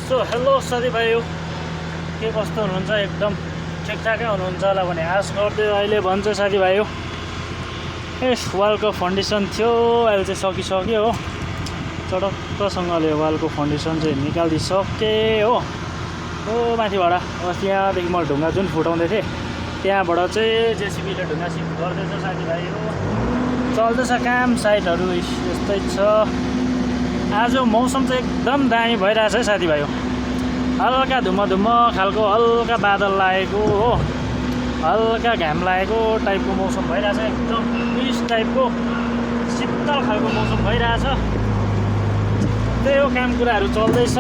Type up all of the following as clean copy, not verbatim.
So hello साथीभाइहरू, के कस्तो हुनुहुन्छ? एकदम ठिकठाकै हुनुहुन्छ होला भने आश गर्दै अहिले भन्छ साथीभाइहरू। वालको फाउन्डेसन थियो, अहिले चाहिँ सकिसक्यो हो। चटक्कसँगले वालको फाउन्डेसन चाहिँ निकालिदिइसकेँ हो। माथिबाट त्यहाँदेखि म ढुङ्गा जुन फुटाउँदै थिएँ त्यहाँबाट चाहिँ जेसिबीले ढुङ्गा सिफ्ट गर्दैछ साथीभाइहरू। चल्दैछ काम, साइडहरू यस्तै छ। आज मौसम चाहिँ एकदम दामी भइरहेछ है साथीभाइहरू। हल्का धुम्म खालको हल्का बादल लागेको हो, हल्का घाम लागेको टाइपको मौसम भइरहेछ। एकदम पिस टाइपको शीतल खालको मौसम भइरहेछ। त्यही हो, काम कुराहरू चल्दैछ।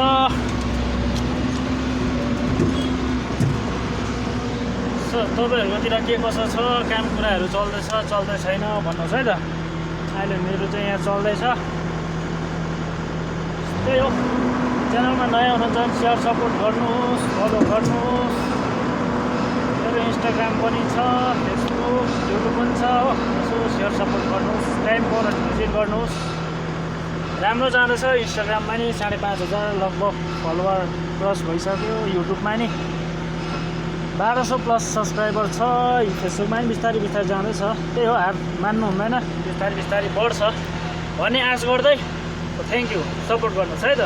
तपाईँहरूकोतिर के कसो छ? काम कुराहरू चल्दैछ चल्दै छैन भन्नुहोस् है त। अहिले मेरो चाहिँ यहाँ चल्दैछ। त्यही हो, च्यानलमा नयाँ हुनुहुन्छ भने सेयर सपोर्ट गर्नुहोस्, फलो गर्नुहोस्। मेरो इन्स्टाग्राम पनि छ, फेसबुक, युट्युब पनि छ हो। यसो सेयर सपोर्ट गर्नुहोस्, टाइम पाउन भिजिट गर्नुहोस्। राम्रो जाँदैछ। इन्स्टाग्राममा नि 5,500 लगभग फलोवर क्रस भइसक्यो। युट्युबमा नि 1200 प्लस सब्सक्राइबर छ। फेसबुकमा नि बिस्तारै जाँदैछ। त्यही हो, हार मान्नु हुँदैन, बिस्तारै बढ्छ भन्ने आश गर्दै थ्याङ्क यू, सपोर्ट गर्नुहोस् है त।